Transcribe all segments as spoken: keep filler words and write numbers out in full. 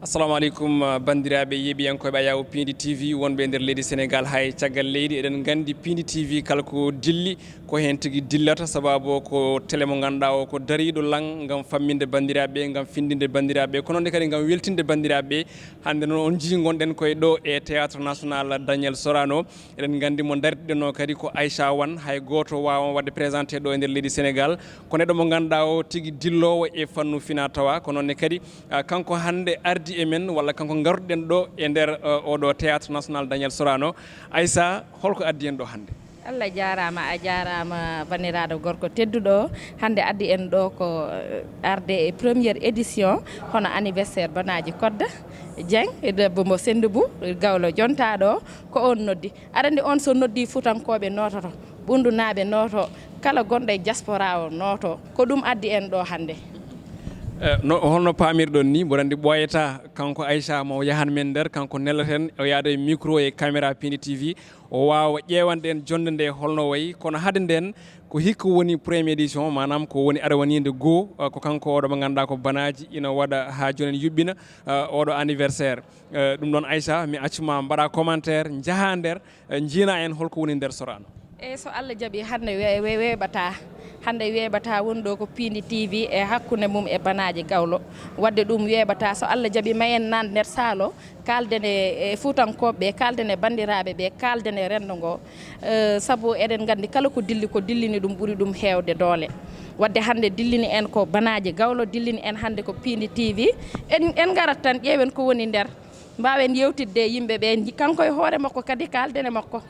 Assalamu aleykum, uh, banndiraaɓe yeeɓiyankooɓe Ayaw Piindi T V, wonɓe e nder leydi Senegaal haa e caggal leydi. Eɗen nganndi Piindi T V kala ko dilli, ko heen tigi dillata, sababu ko télé mo ngannduɗaa o ko dariiɗo lan ngam famminde banndiraaɓe, ngam findinde banndiraaɓe, kono nde kadi ngam weltinde banndiraaɓe. Hannde noon on njii ngonɗen koye ɗo e Théâtre National Daniel Sorano. Eɗen nganndi mo ndartiɗen o kadi ko Aïcha Wane, hay gooto waawa waɗde présenté ɗo e nder leydi Senegaal. Ko neɗɗo mo ngannduɗaa o tigi dilloowo e fannu fina tawa, ko noon ne kadi, ah, kanko hannde ardi e men, walla kanko ngarduɗen ɗo e nder, eh, oɗo Théâtre National Daniel Sorano. Aïssa, holko addi en ɗo hannde? Allah jaaraama, a jaaraama banndiraaɗo gorko tedduɗo. Hannde addi en ɗo ko, eh, arde e première édition, hono anniversaire Banaaji Kodda Dieng, e debbo mo Senndu Bou, gawlo jontaaɗo, ko on noddi. Aɗa anndi on so noddi Fuutankooɓe noototo, Ɓundunaaɓe nooto, kala gonɗo e diaspora o nooto. Ko ɗum addi en ɗo hannde. Eh, no, holno paamirɗon ni, mboɗo anndi ɓooyata kanko Aïcha mo yahan men nder, kanko nelleten o yaada e micro e caméra Piindi T V, o waawa ƴeewande en jonnde nde holno wayi, kono hade nden ko hikka woni première édition, maanaam ko woni arwaniinde goo, eh, ko kanko oɗo mo ngannduɗaa ko Banaaji ina waɗa haa jooni en yuɓɓina, eh, oɗo anniversaire. Eh, ɗum ɗon Aïcha, mi accuma mbaɗa commentaire, njaha nder, eh, njiina en holko woni nder Sorano. Eyi, so Allah jaɓi, hannde we-, we-, weeɓata. Hannde weeɓata woni ɗo ko Piindi T V e hakkunde mum e Banaaji Gawlo. Waɗde ɗum weeɓata, so Allah jaɓi, ma en naan nder saalo, kaalden e, e Fuutankooɓe ɓe, kaalden e banndiraaɓe ɓe, kaalden e renndo ngo. Eh, sabu eɗen nganndi kala ko dilli, ko dillini ɗum ɓuri ɗum heewde doole. Waɗde hannde dillini en ko Banaaji Gawlo, dillini en hannde ko Piindi T V. En, en ngarat tan, ƴeewen ko woni nder. Mbaawen yewtidde e yimɓe ɓe, nji-, kanko e hoore makko kadi kaalden e makko.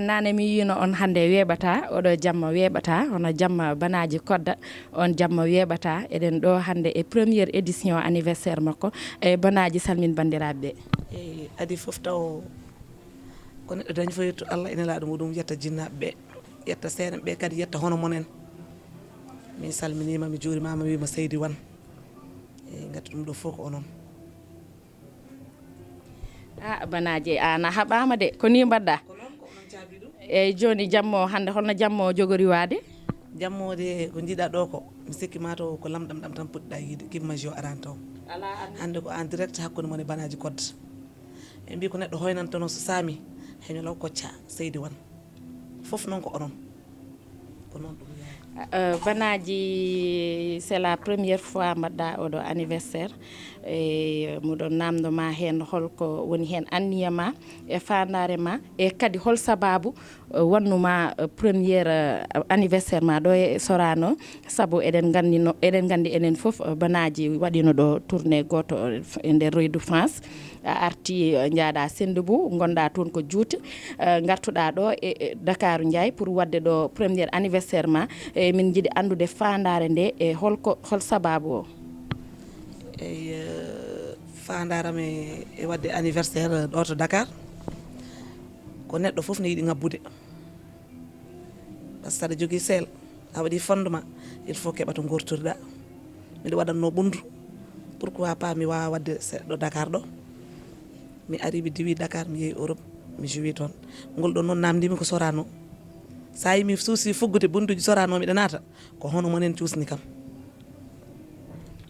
Naane mi yiino on hannde weeɓata, oɗo jamma weeɓata, hono jamma Banaaji Kodda, on jamma weeɓata. Eɗen ɗo hannde e première édition anniversaire makko. E Banaaji, salmin banndiraaɓe ɓe. Eyi, adi fof taw ko neɗɗo dañi fof yettu Allah e nelaaɗo muɗum, yetta jinnaaɓe ɓe, yetta seeɗa ɓe, kadi yetta hono mon en. Mi salminiima, mi juurimaama, wiima seydi wan. Eyi, ngati ɗum ɗo fof ko onon. A Banaaji, an a haɓaama de, ko ni mbaɗɗa? Ko noon, ko onon caabi ɗum. Eyi, jooni jammo hannde, holno jammo jogori waade? Jammo de, ko njiɗa ɗo ko, mi sikki ma to ko lamɗam ɗam tan puɗɗa yiide, kimmaji o arani taw. Alaa anndi. Hannde ko en direct hakkunde mon e Banaaji Kodda. Ɓe mbi ko neɗɗo hoynantono so saami, heño law kocca, seydi wan. Fof noon ko onon. Ko noon ɗum yaari. Euh, Banaaji, c'est la première fois mbaɗɗa oɗo anniversaire. E muɗon namndo ma heen holko woni heen anniya ma e faandaare ma, e kadi hol sabaabu, euh, wannuma, euh, première, euh, anniversaire ma ɗo e Sorano? Sabu eɗen nganndi no, eɗen nganndi enen fof, euh, Banaaji waɗino ɗo tournée gooto, euh, e nder Roydu France. A arti, eh, njaaɗa Sendou Bou, ngonɗa toon ko juuti, eh, ngartuɗa ɗo e, e Dakar Ndiaye pour waɗde ɗo premier anniversaire ma. E min njiɗi anndude faandaare nde e holko, hol sabaabu o? Eyi, eh, faandaare am e, e waɗde anniversaire ɗo to Dakar, ko neɗɗo fof ne yiɗi ŋabbude. Par ce que saɗa jogii seel, a waɗii fondement, il faut keɓa to ngortoriɗa. Miɗo waɗatno ɓunndu, pourquoi pas mi waawa waɗde seeɗa Dakar ɗo? Mi ari, mi diwi Dakar, mi yehi Europe, mi jowi toon. Ngol ɗo noon namndimi ko Sorano. So a yi mi suusi fuggude bunnduuji Sorano, miɗa naata, ko hono mon en cuusni kam.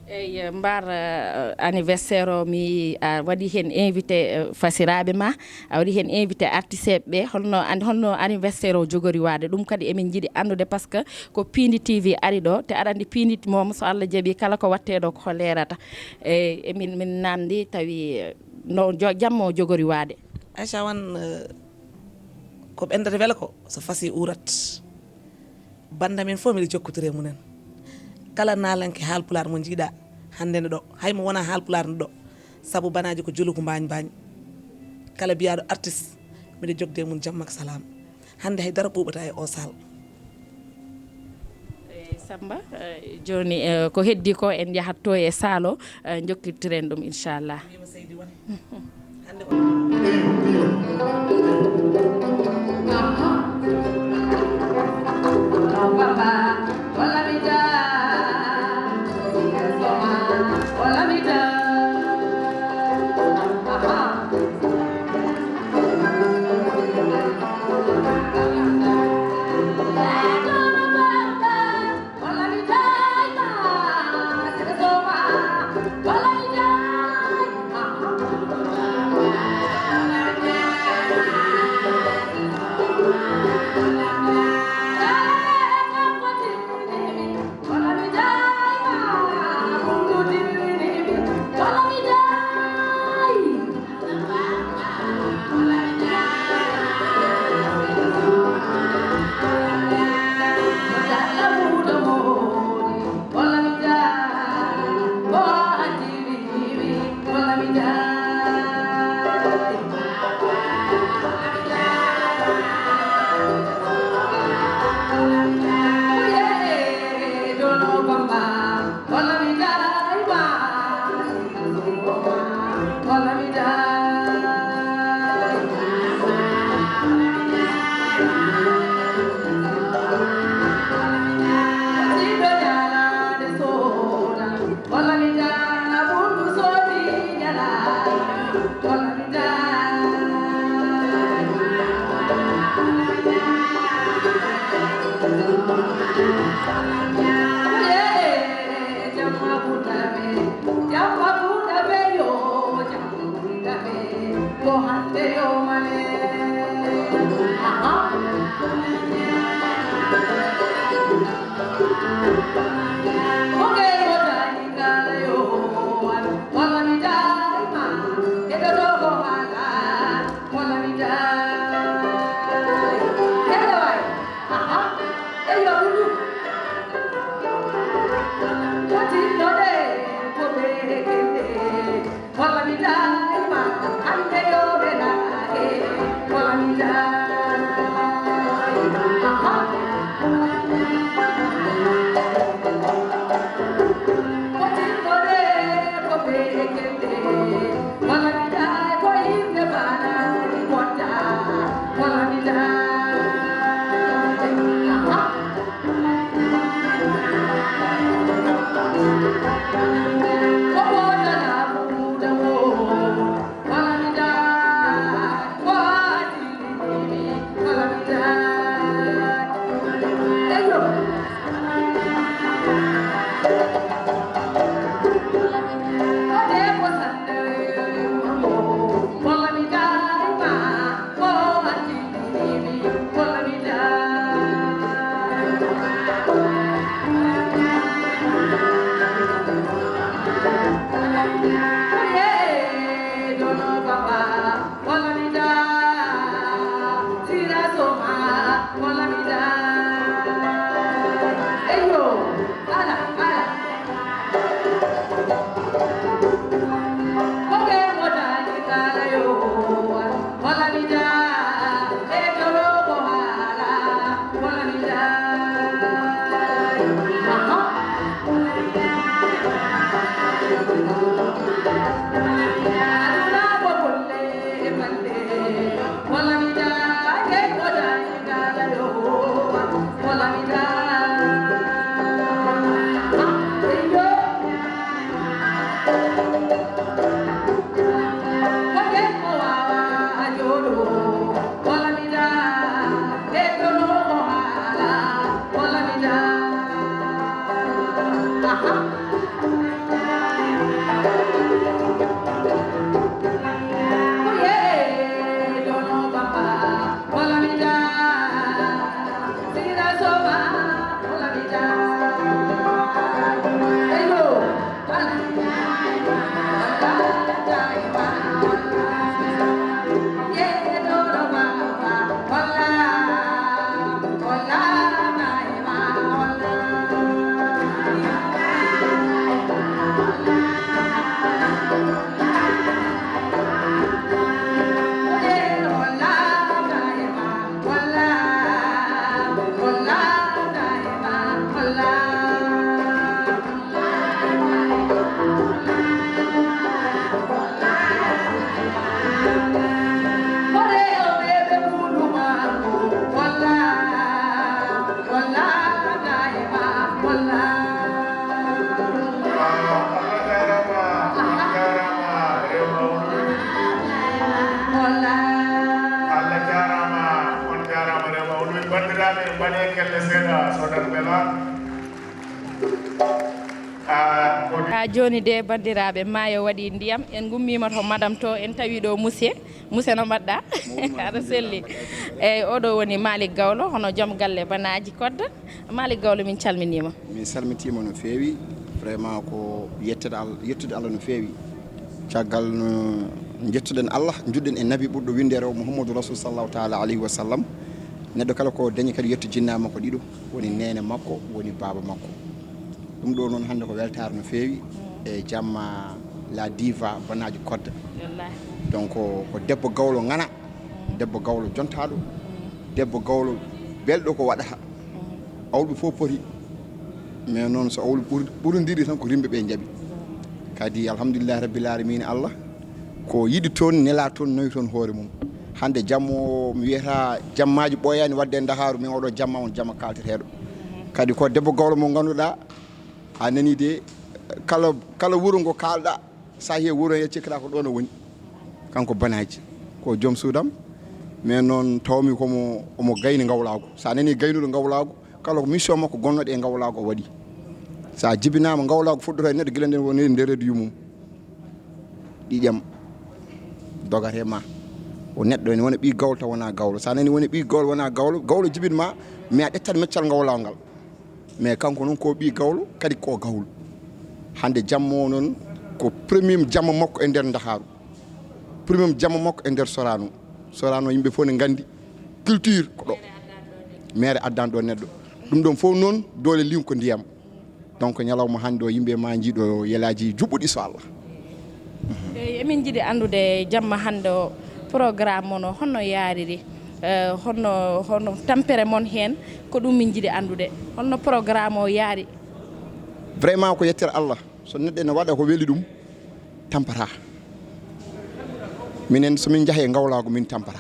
Eyi, mbar, eh, anniversaire o, mi, a waɗi heen invité, eh, fasiraaɓe ma, a waɗi heen invité artiste ɓe. Holno, an-, holno anniversaire o jogori waade? Ɗum kadi emin njiɗi anndude, par ce que ko Piindi T V ari ɗo, te aɗa anndi Piindi moom, so Allah jaɓi, kala ko waɗte ɗo ko leerata. Eyi, emin, min namndi tawi, eh, no jo-, jammo o jogori waade. Aïcha Wan, eh, ko ɓendata wela ko so fasi uurat. Bannda men fof miɗo jokkondiri e mumen. Kala naalanke Haalpulaar mo njiiɗa hannde ne ɗo, hay mo wona Haalpulaar ne ɗo, sabu Banaaji ko julugu mbaañ mbaañ. Kala biyaaɗo artiste, miɗo jokkude e mum jamma ko salaam. Hannde hay dara ɓuuɓata e o saal. Eyi, Samba, eh, jooni, eh, ko heddi ko en njahat to e saal o, eh, jokkondiren ɗum inchallah. Allah jarama, Allah jarama, rewɓe Awloy. Bandiraɓe, mbaɗe kelle seeɗa, so tan bela. Ah, ko Ha jooni de, banndiraaɓe, maayo waɗi ndiyam. En ngummiima to Madam to, en tawi ɗo Muse. Muse, no mbaɗɗa? Aɗa selli. Eeyi, oɗo woni Malick Gawlo, hono joom galle Banaaji Kodda. Malick Gawlo, min calminiima. Min salmitiima no feewi. Vraiment ko yettude Al-, yettude Allah no feewi. Caggal no njettuɗen Allah, njuɗɗen e Nabi ɓurɗo winndeere o, Muhammadu Rasul sallallahu taala alayhi wa sallam. Neɗɗo kala ko dañi kadi yetto jinnaɓe makko ɗiɗo, woni neene makko, woni baaba makko. Ɗum ɗo noon hannde ko weltaare no feewi e jamma la diva Banaaji Kodda. Wallaahi. Donc ko debbo gawlo ŋana, debbo gawlo jontaaɗo, debbo gawlo belɗo ko waɗata. Awɓe fof poti, mais noon so awɓe ɓur-, ɓurondiri tan ko rimɓe ɓe njaɓi. Kadi alhamdulillahi rabbil alamina, Allah ko yiɗi toon, nela toon, nawi toon hoore mum. Hannde jamma o, mi wiyata jammaaji ɓooyaani waɗde e Ndakaaru, min oɗo jamma on jamma kaalteteeɗo. Kadi ko debbo gawlo mo ngannduɗaa, a nanii de, kala, kala wuro ngo kaalɗaa, so a yehi wuro he, cikkata ko ɗoon o woni. Kanko Banaaji, ko joom suudam, mais noon tawmi komo, omo gayni ngawlaagu. So a nanii gaynuɗo ngawlaagu, kala ko mission makko gonnoɗo e ngawlaagu o waɗi. So a jibinaama ngawlaagu fuɗɗoto e neɗɗo gila nden woni nder reedu yummum. Ƴiƴam dogata e ma. O neɗɗo ene wona ɓii gawlo taw wona gawlo. So a nanii woni ɓii gawlo wona gawlo, gawlo jibinma, mais a ƴettat meccal ngawlaagu ngal. Mais kanko noon ko ɓii gawlo, kadi ko gawlo. Hannde jamma o noon ko premier jamma makko e nder Ndakaaru. Premier jamma makko e nder Sorano. Sorano yimɓe fof ne nganndi culture ko ɗo. Maire addani ɗo neɗɗo. Ɗum ɗon fof noon doole liw ko ndiyam. Donc ñalawma hannde o yimɓe ma njiiɗo yelaaji juɓɓuɗi so Allah. Eyi, emin njiɗi anndude jamma hannde o programme mon o honno yaariri? Eh, honno, honno tampere mon heen, ko ɗum min njiɗi anndude. Holno programme o yaari? Vraiment ko yettere Allah. So neɗɗo ene waɗa ko weli ɗum, tampata. Minen so min njaha e ngawlaagu, min tampata.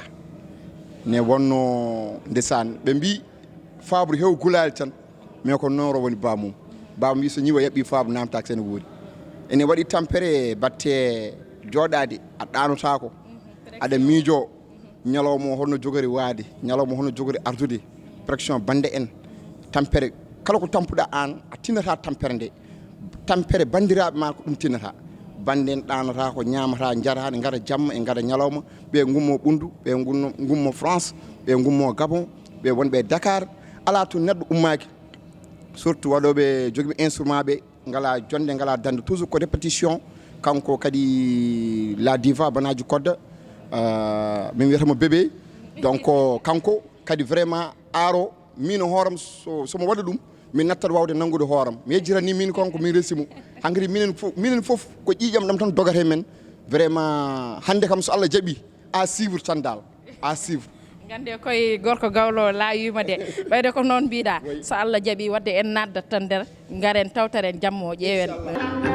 Ne wonno ndesan, ɓe mbi faabu hew gulaali tan, mais ko nooro woni baamum. Baamum wi so ñiwo yaɓɓi faabu naamtaaki sene woodi. Ene waɗi tampere batte jooɗaade, a ɗaanotaako, aɗa miijo. Ñalawma o hono jogori waade, ñalawma o hono jogori ardude, pression bannde en, tampere, kala ko tampuɗa aan, a tinata tampere nde. Tampere banndiraaɓe ma ko ɗum tinata. Bannde en ɗaanata ko ñaamata, njara, ne ngara jamma, e ngara ñalawma, ɓe ngummo Ɓunndu, ɓe ngunno-, ngummo France, ɓe ngummo Gabon, ɓe wonɓe e Dakar, alaa to neɗɗo ummaaki. Surtout waɗooɓe jogiiɓe instrument ɓe, ngala jonnde, ngala dannde, toujours ko répétition. Kanko kadi la diva Banaji Kodda, euh, min wiyata mo bébé. Donc kanko kadi vraiment aaro, min hooram so, so mo waɗa ɗum, min nattat waawde nanngude hooram. Mi yejjitani min kon ko min resi mo. Hankadi minen fof, minen fof ko ƴiiƴam ɗam tan dogata e men. Vraiment hannde kam so Allah jaɓi, à suivre tan dal. À suivre. Ngannde koye gorko gawlo laawima de. Ɓayde ko noon mbiɗa. Oui. So Allah jaɓi, wadde en naddat tan nder, ngaren tawtaren jammo o, ƴeewen. Inchallah.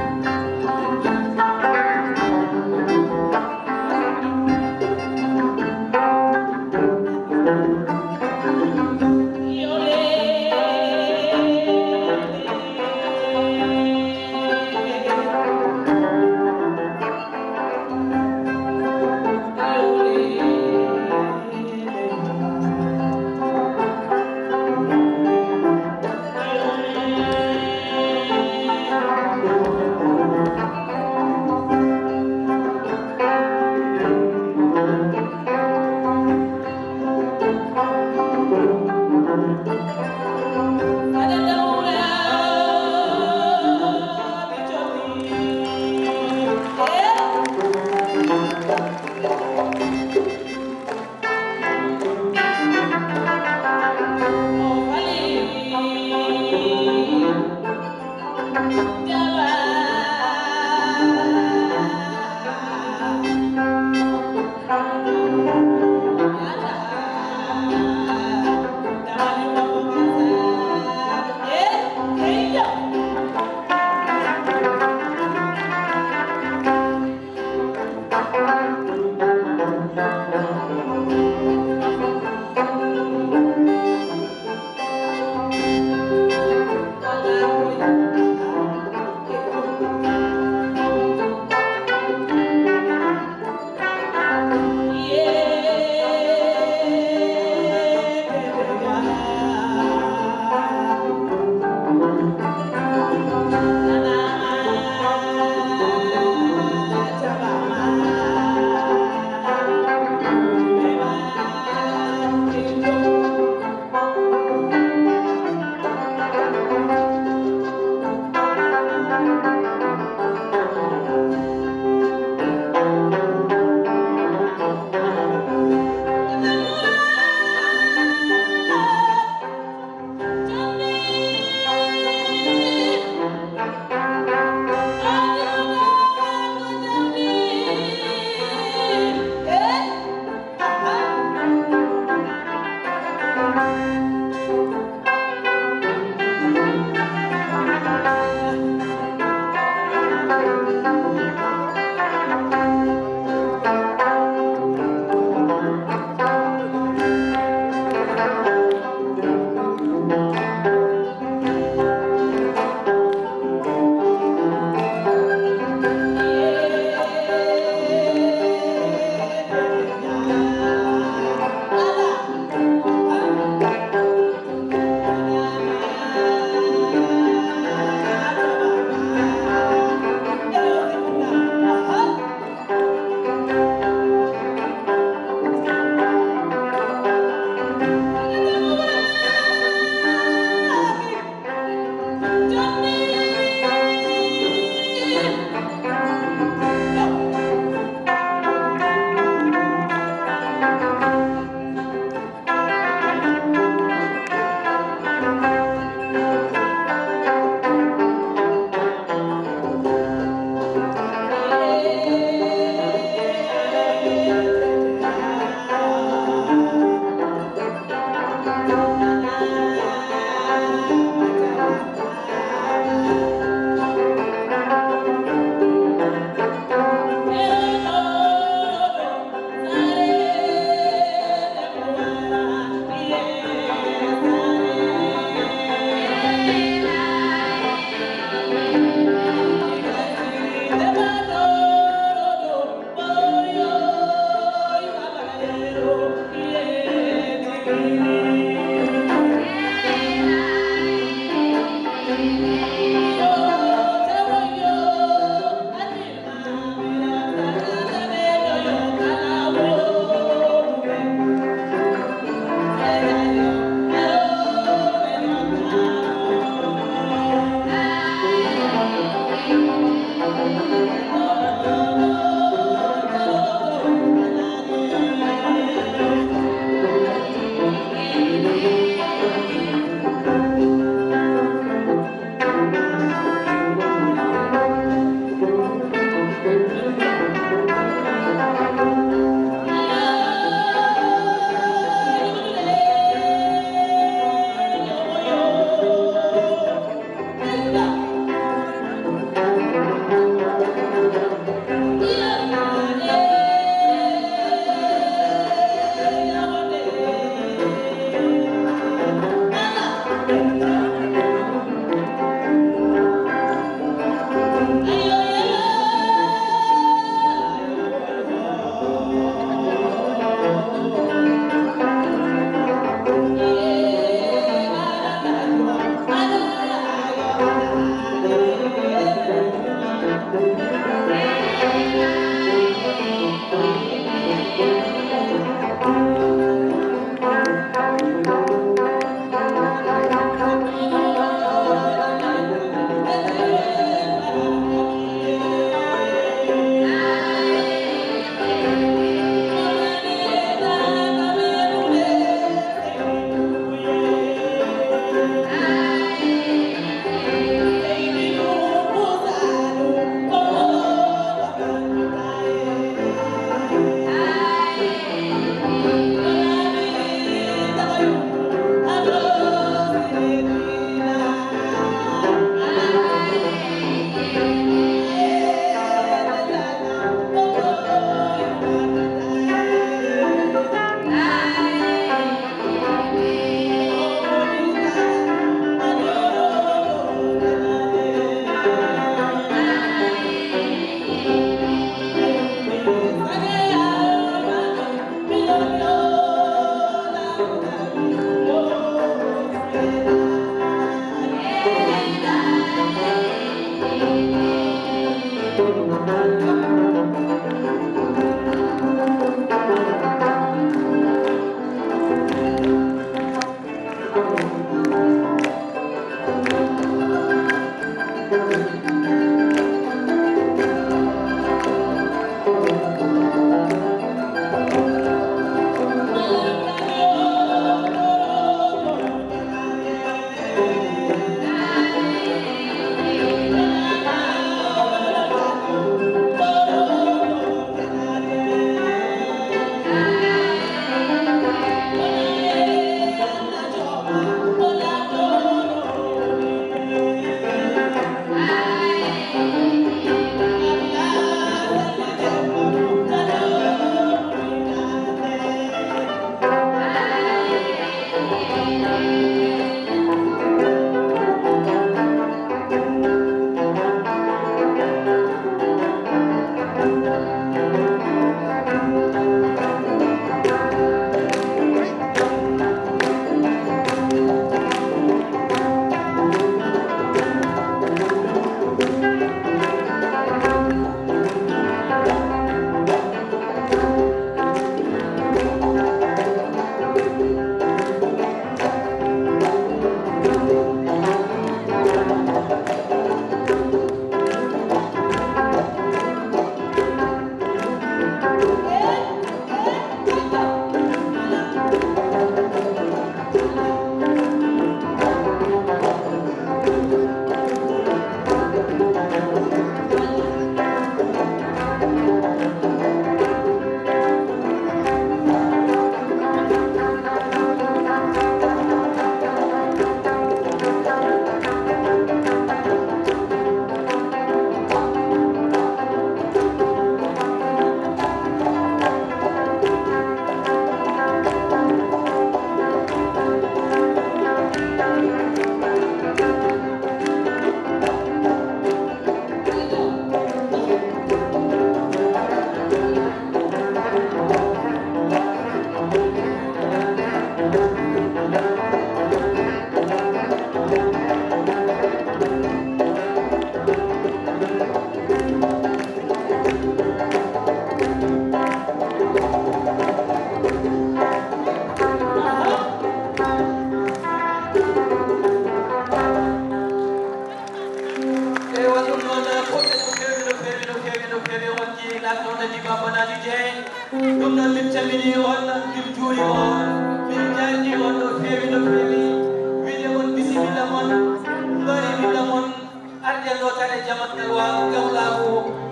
Ewa, ɗum noon, koɗɗe no feewi, no feewi, no feewi, no feewi. On njii laatnoɗo ni Baba Nani Dieng. Ɗum noon, min calmini on, min juurima on, min njaarni on no feewi, no feewi. Wiide on bisimilla mon, mbari milla mon, arde notare jamangal wa gawlaagu.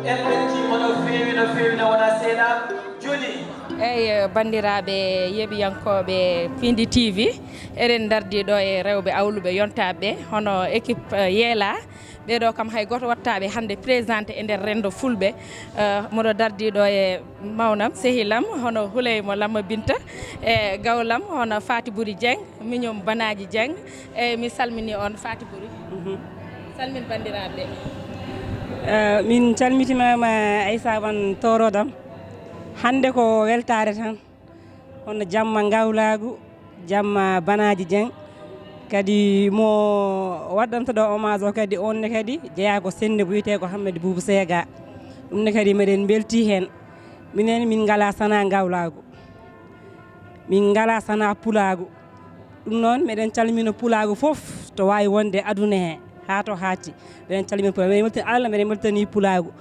En mbeltiima no feewi, no feewi, no wona seeɗa. Jooni. Eyi, banndiraaɓe yeeɓiyankooɓe Pindi T V, eɗen ndardi ɗo e rewɓe awluɓe yontaaɓe, hono équipe, eh, Yeela. Ɓee ɗo kam hay gooto wattaɓe hannde présenté e nder renndo fulɓe. Eh, mboɗo dardi ɗo e mawnam, sehilam, hono Huleymo Lamma Binta, e gawlam, hono Faty Boury Dieng, miñum Banaji Dieng. E mi salmini on, Faty Boury. Mhm. Salmin banndiraaɓe. Eh, min calmitimama Aissa Wan Torodam. Hannde ko weltaare tan. Hono jamma Ngawlaagu, jamma Banaji Dieng. Kadi mo waɗɗanta ɗo hommage o kadi, on ne kadi jeyaa ko sennde mo wiyetee ko Hammet Boubou Sega. Ɗum ne kadi meɗen mbelti heen. Minen min ngalaa sanaa Ngawlaagu. Min ngalaa sanaa Pulaagu. Ɗum noon, meɗen calmina Pulaagu fof to waawi wonde aduna he, haa to haati. Meɗen calmina Pulaagu, meɗen mbeltani Allah, meɗen mbeltani Pulaagu.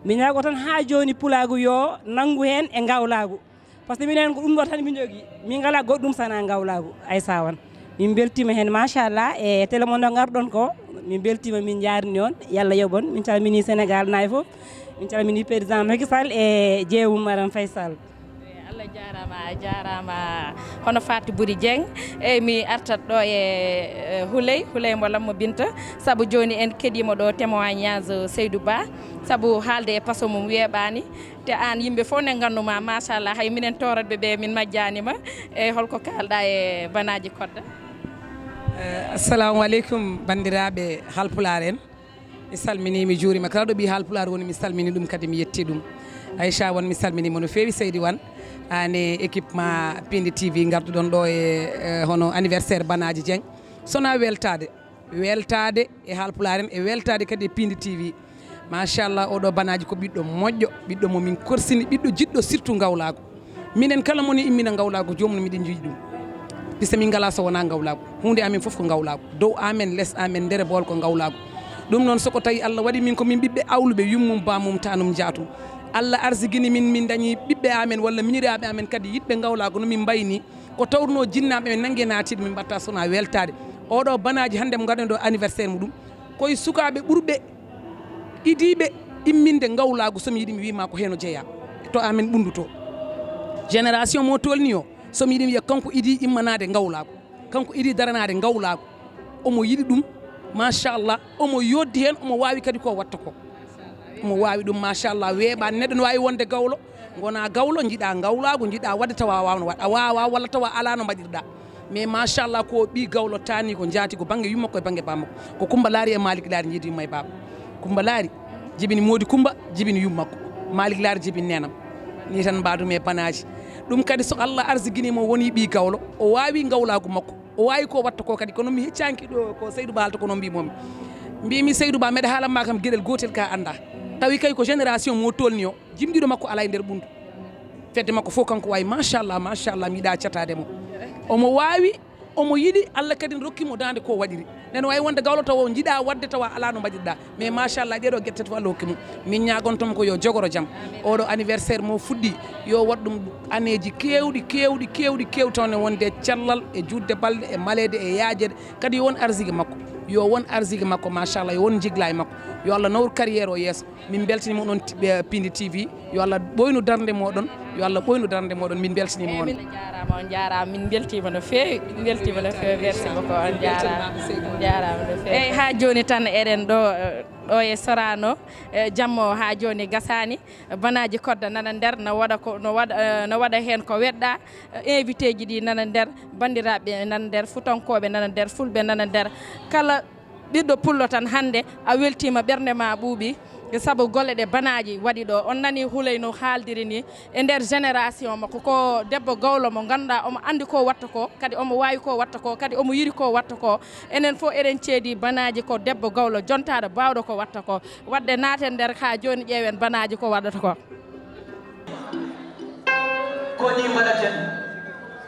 Mi ñaago tan haa jooni Pulaagu yo nanngu heen e Ngawlaagu. Par ce que minen ko ɗum ɗo tan min njogii. Min ngalaa goɗɗum sanaa Ngawlaagu, Aissa Wan. Min mbeltiima heen, machallah, e télé mon ɗo ngarɗon ko. Min mbeltiima, min njaarni on. Yalla yoɓon. Min calmini Sénégal nayi fof. Min calmini président Macky Sall e jeewum Marème Faye Sall. Allah jaaraama, a jaaraama. Hono Faty Boury Dieng. Eyi, mi artat ɗo e, e Huley, Huley mo Lammo Binta. Sabu jooni en keɗiima ɗo témoignage Seydou Ba. Sabu haalde e paso mum weeɓaani. Te aan, yimɓe fof ne nganndu ma, machallah, hay minen tooratɓe ɓe, min majjaani ma. E holko kaalɗa e Banaji Kodda? Eh, assalamu aleykum, banndiraaɓe Haalpulaar en. Mi salminii, mi juuriima. Kala ɗo ɓii Haalpulaar woni, mi salminii ɗum, kadi mi yettii ɗum. Aissa Wan, mi salminiima no feewi, Seydi Wan. Aan e équipe ma Pindi T V ngarduɗon ɗo e, eh, hono anniversaire Banaji Dieng. Sonaa weltaade. Weltaade e Haalpulaar en, e weltaade kadi e Pindi T V. Machallah, oɗo Banaji ko ɓiɗɗo moƴƴo, ɓiɗɗo mo min korsini, ɓiɗɗo jiɗɗo surtout Ngawlaagu. Minen kala moni immina Ngawlaagu, joomum miɗen njiɗi ɗum. Puisque min ngalaa so wonaa Ngawlaagu. Huunde amen fof ko Ngawlaagu. Dow amen, les amen, ndere bool ko Ngawlaagu. Ɗum noon, so ko tawi Allah waɗi min ko min ɓiɓɓe awluɓe, yummum, baamum, taanum, njaatum. Allah arsigini min, min ndañi ɓiɓɓe amen walla miñiraaɓe amen kadi yiɗɓe Ngawlaagu no min mbayni. Ko tawruno jinnaaɓe men nanngi e naatiiɗo, min mbaɗta sonaa weltaade. Oɗo Banaji hannde mo ngaɗen ɗo anniversaire muɗum, koye sukaaɓe ɓurɓe idiiɓe imminde Ngawlaagu, so mi yiɗi mi wiima ko heen o jeyaa. To amen ɓunnduto. Génération mo tolni o, so mi yiɗi mi wiya kanko idii immanaade Ngawlaagu. Kanko idii daranaade Ngawlaagu. Omo yiɗi ɗum, machallah. Omo yooɗdi heen, omo waawi kadi ko watta ko. Omo waawi ɗum, machallah. Weeɓaani, neɗɗo no waawi wonde gawlo, ngonaa gawlo, njiɗaa Ngawlaagu, njiɗaa waɗde tawa a waawno waɗ-, a waawaa walla tawa alaa no mbaɗirɗaa. Mais machallah, ko ɓii gawlo taani ko jaati ko bannge yummakko e bannge bammakko. Ko Kumba Laari e Malik Laari njiidi yumma e baaba. Kumba Laari jibini Moodi Kumba, jibini yummakko. Malik Laari jibini nenam. Ni tan mbaadumi e banaaji. Ɗum kadi so Allah arsigini mo woni ɓii gawlo, o waawi ngawlaagu makko. O waawi ko watta ko kadi, kono mi heccaanki ɗo ko Seydou Ba haalta ko noon mbimomi. Mbimi Seydou Ba, mbeɗa haalanma kam geɗel gootel ka annda. Tawi kay ko génération mo tolni o, jimɗiɗo makko alaa e nder ɓunndu. Fedde makko fof kanko waawi, machallah, machallah, mi yiɗa cataade mo. Omo waawi, omo yiɗi, Allah kadi ne rokki mo daande ko waɗiri. Nden waawi wonde gawlo tawa o jiɗa waɗde tawa alaa no mbaɗirɗa. Mais machallah, ɗeɗo guette tati fof Allah hokki mo. Min ñaagonto mo ko yo jogoro jam. Oɗo anniversaire mo fuɗɗi, yo waɗ ɗum aneeji keewɗi, keewɗi, keewɗi, keewɗi, taw ne wonde cellal e juutde balɗe e maleede e yaajeede. Kadi yo won arsike makko. Yo won arsike makko, machallah, yo won jiglaaji makko. Yo Allah nawru carrière o yeeso. Min mbeltaniima onon ti-, ɓe, Pindi T V. Yo Allah ɓooynu darnde mooɗon. Yo Allah ɓooynu darnde mooɗon. Min mbeltaniima on. Eyi, min jaaraama, on jaaraama. Min mbeltiima no feewi. Min mbeltiima no feewi. Merci beaucoup. On jaaraama. On jaaraama no feewi. Eyi, haa jooni tan eɗen ɗo, eh, ɗo e Sorano. Eh, jamma o haa jooni gasaani. Banaaji Kodda nana nder, no waɗa ko, no waɗa, eh, no waɗa heen ko weɗɗa. Eh, invité ji ɗi nana nder, banndiraaɓe nana nder, Fuutankooɓe nana nder, Fulɓe nana nder. Kala ɓiɗɗo pullo tan hannde a weltiima, ɓernde ma ɓuuɓi, sabu golle ɗe banaaji waɗi ɗo. On nani Houleye no haaldiri ni e nder génération makko, ko debbo gawlo mo ngannduɗaa omo anndi ko watta ko, kadi omo waawi ko watta ko, kadi omo yiɗi ko watta ko. Enen fof eɗen ceedi banaaji ko debbo gawlo jontaaɗo baawɗo ko watta ko. Waɗde naaten nder haa jooni ƴeewen banaaji ko waɗata ko. Ko ni mbaɗaten.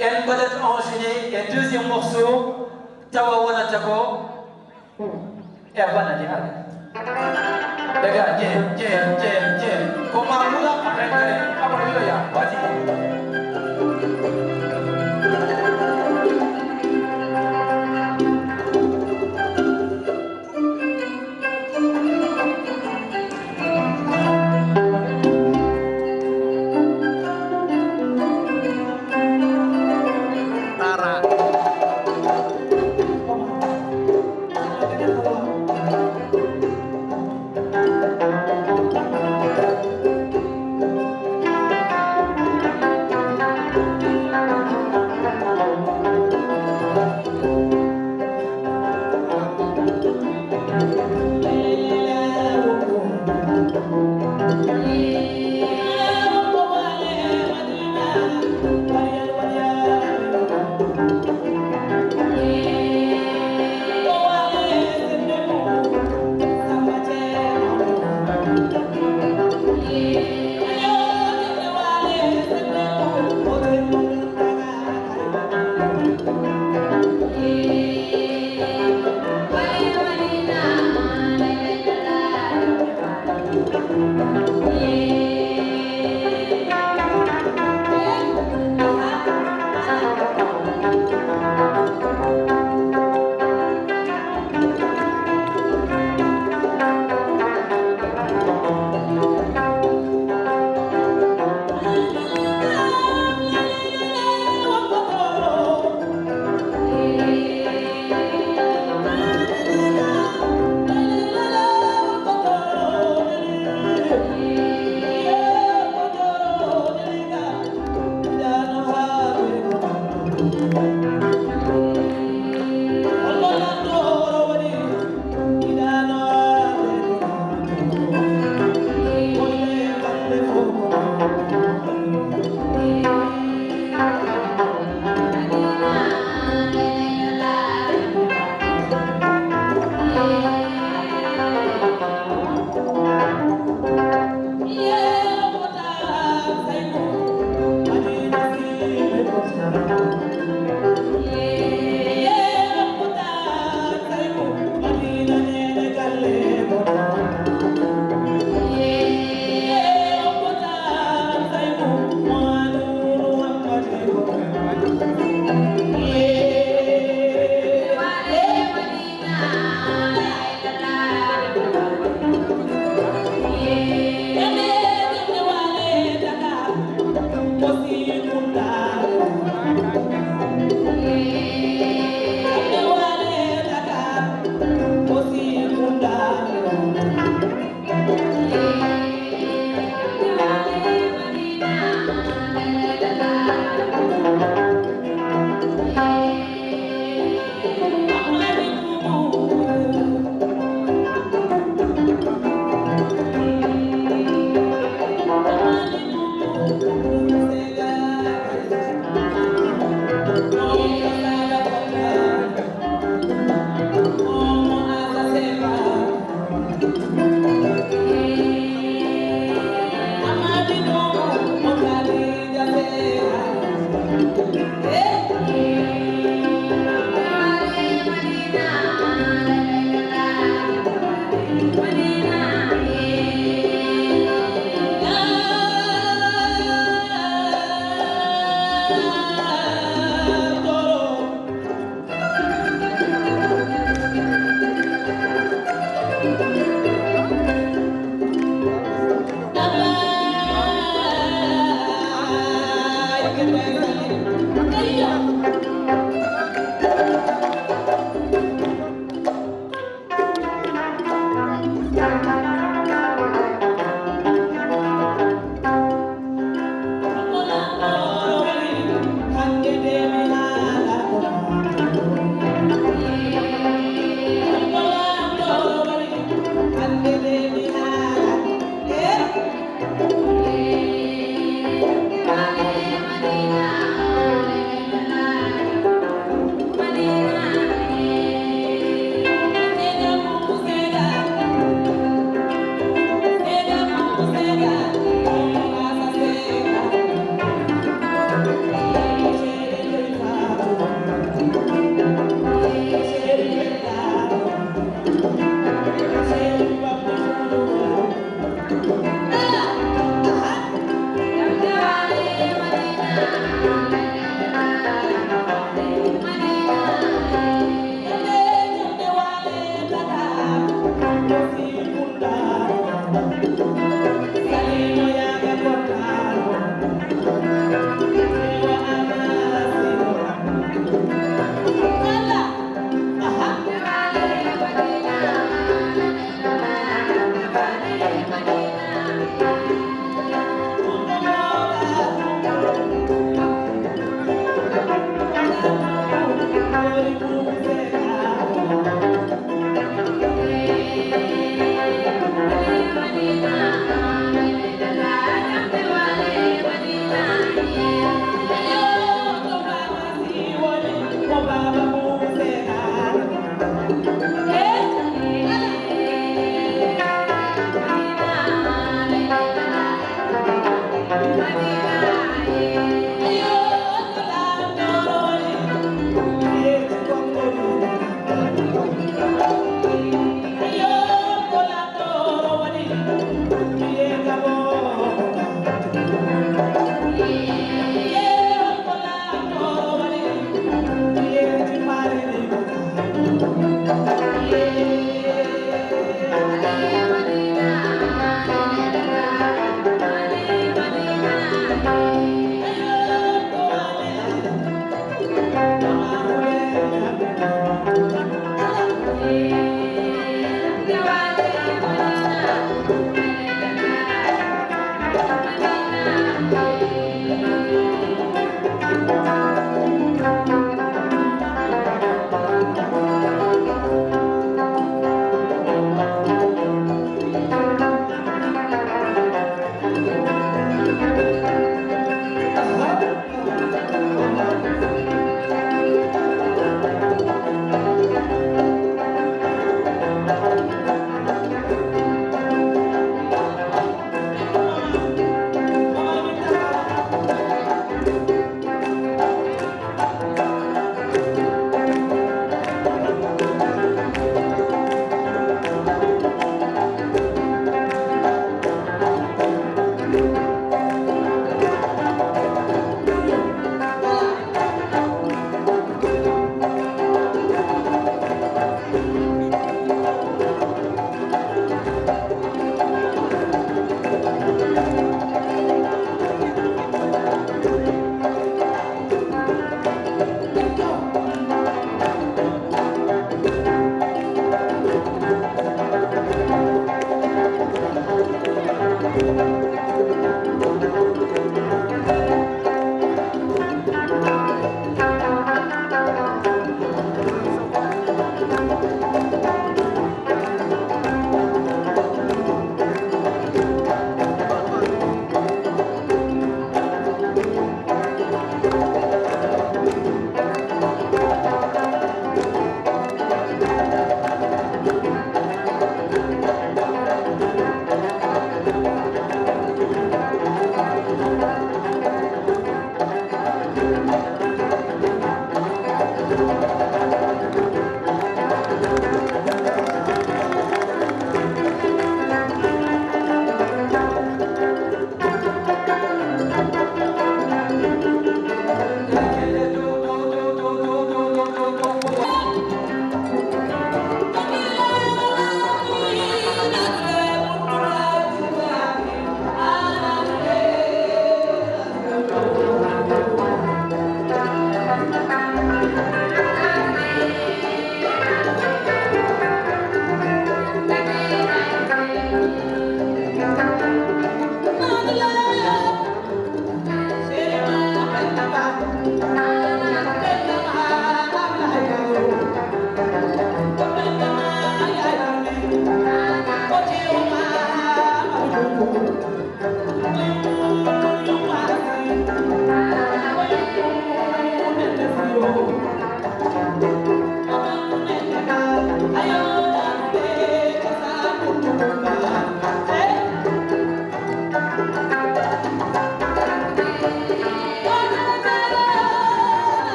En mbaɗat enchaîner e deuxième morceau, tawa wonata ko e bana di hade. Daga je, je, je, je. Ko ma wula après kare, après wula ya, vas-y.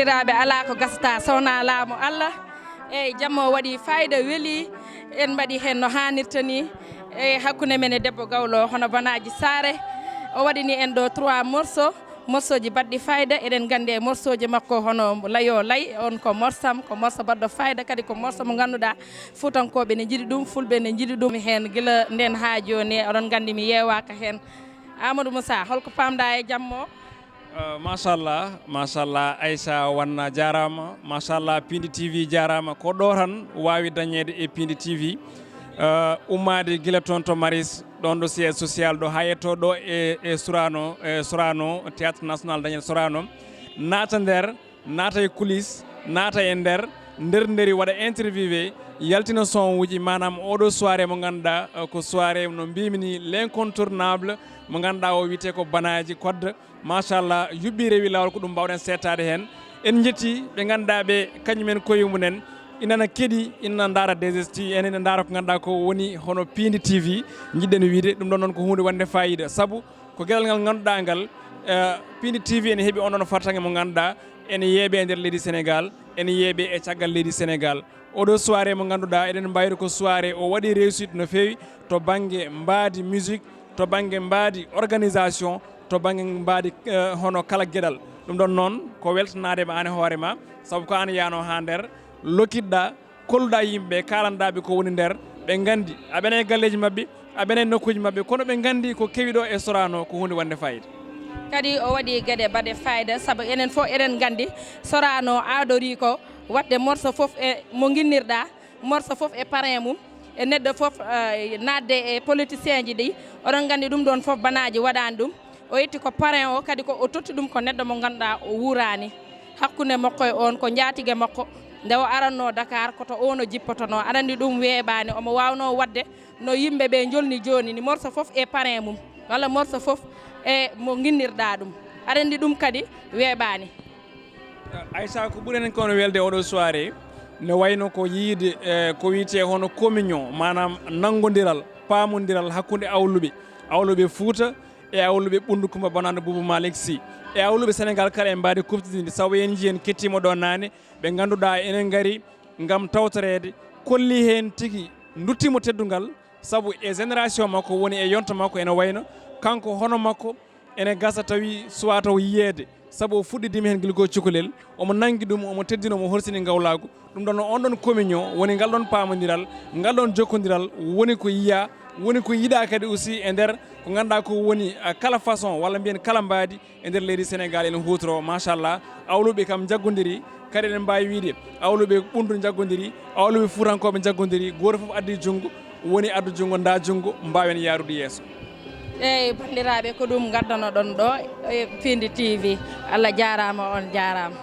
Taaɓe alaa ko gasata so wonaa laamu Allah. Eyi, jamma o waɗi fayida, weli, en mbaɗi heen no haanirta ni. Eyi, hakkunde men e debbo gawlo hono Banaaji Saare, o waɗini en ɗo trois morceaux, morceauji baɗɗi fayida. Eɗen nganndi e morceauji makko hono Layo Lay, on ko morceau am, ko morceau baɗɗo fayida, kadi ko morceau mo ngannduɗaa Fuutankooɓe ne njiɗi ɗum, Fulɓe ne njiɗi ɗum. Heen gila ndeen haa jooni, oɗon nganndi mi yeewaaka heen. Amadou Moussa, holko paamɗaa e jamma o? Uh, machallah, machallah, Aïssa Wanna jarama, machallah, Pindi T V jarama. Ko ɗo tan wawi dañede e Pindi T V. Uh, ummade gila toon to Maris, ɗon ɗo siège social ɗo, ha yetto ɗo e, e Sorano, e Sorano, Théâtre National Daniel Sorano, naata nder, naata e coulisse, naata e nder, nder nderi waɗa interviewé, yaltina son uji, manam oɗo soirée mo ganduɗa, uh, ko soirée no mbimi ni, l'incontournable, mo ganduɗa o wiyete ko Banaji Code. Machallah, yuɓɓi rewi lawol, ko ɗum mbawɗen settaade heen. En njetti ɓe ngannduɗaa ɓe, kañumen koye mumen ina na keɗi, ina ndaara deux S T V, ene ina ndaara ko ngannduɗaa ko woni hono Piindi T V, njiɗɗen wiyde ɗum ɗon noon ko huunde wonde fayida, sabu ko geɗal ngal ngannduɗaa ngal, eh, Piindi T V ene heɓi on ɗon fartaŋŋe mo ngannduɗaa ene yeeɓe e nder leydi Sénégal, ene yeeɓe e caggal leydi Sénégal. Oɗo soirée mo ngannduɗaa eɗen mbayri ko soirée o waɗi réussite no feewi to bannge mbaadi musique, to bannge mbaadi organisation, to bannge mbaadi, eh, hono kala geɗal. Ɗum ɗon noon ko weltanaade ma aan e hoore ma, sabu ko aan yaano haa nder, lokitɗa, kolluɗa yimɓe, kaalanɗa ɓe ko woni nder, ɓe nganndi. Aɓe ne e galleeji maɓɓe, aɓe ne e nokkuuji maɓɓe, kono ɓe nganndi ko kewi ɗo e Sorano ko huunde wonde fayida. Kadi o waɗi geɗe baɗe fayida, sabu enen fof eɗen nganndi Sorano aadori ko waɗde morceau fof e mo nginnirɗa, morceau fof e parrain mum, e neɗɗo fof, eh, naatde e politicien ji ɗi. Oɗon nganndi ɗum ɗon fof Banaji waɗaani ɗum. O itti ko parrain o, kadi ko o totti ɗum ko neɗɗo mo ngannduɗaa o wuuraani hakkunde makko e on, ko njaatige makko. Nde o aranno Dakar, ko to on o jippotono. Aɗa anndi ɗum weeɓaani, omo waawnoo waɗde no yimɓe ɓe njolni jooni ni, morceau fof e parrain mum, walla morceau fof e mo nginnirɗa ɗum. Aɗa anndi ɗum kadi weeɓaani. Aïssa, ko ɓuri enen kono welde oɗo soirée, ne wayno ko yiide, eh, ko wiyete hono communion, manam nanngondiral, paamondiral hakkunde awluɓe, awluɓe Fuuta e awluɓe Ɓunndu Kumba Bonannde Buubu Malick Sy, e awluɓe Sénégal kala e mbaadi kuftidinde, sabu en njii en kettima ɗo naane, ɓe ngannduɗaa enen ngari ngam tawtoreede, kolli heen tigi, duttimo teddungal, sabu e génération makko woni e yonta makko ene wayno kanko hono makko ene gasa tawi suwa taw yiyeede, sabu o fuɗɗidima heen gila ko cukalel, omo nanngi ɗum, omo teddina, omo horsini ngawlaagu. Ɗum ɗon, on ɗon communion woni ngal ɗon paamondiral, ngal ɗon jokkondiral woni ko yiya, woni ko yiɗa kadi aussi e nder ko ngannduɗaa ko woni, ah, kala façon walla mbiyen kala mbaadi e nder leydi Sénégal ene huutoro, machallah. Awluɓe kam njaggodiri, kadi eɗen mbaawi wiyde awluɓe Ɓunndu njaggodiri, awluɓe Fuutankooɓe njaggodiri, gooto fof addi junngo, woni addu junngo, nda junngo, mbaawen yaarude yeeso. Eyi, banndiraaɓe, ko ɗum ngaddanoɗon ɗo e Piindi T V. Allah jaaraama, on jaaraama.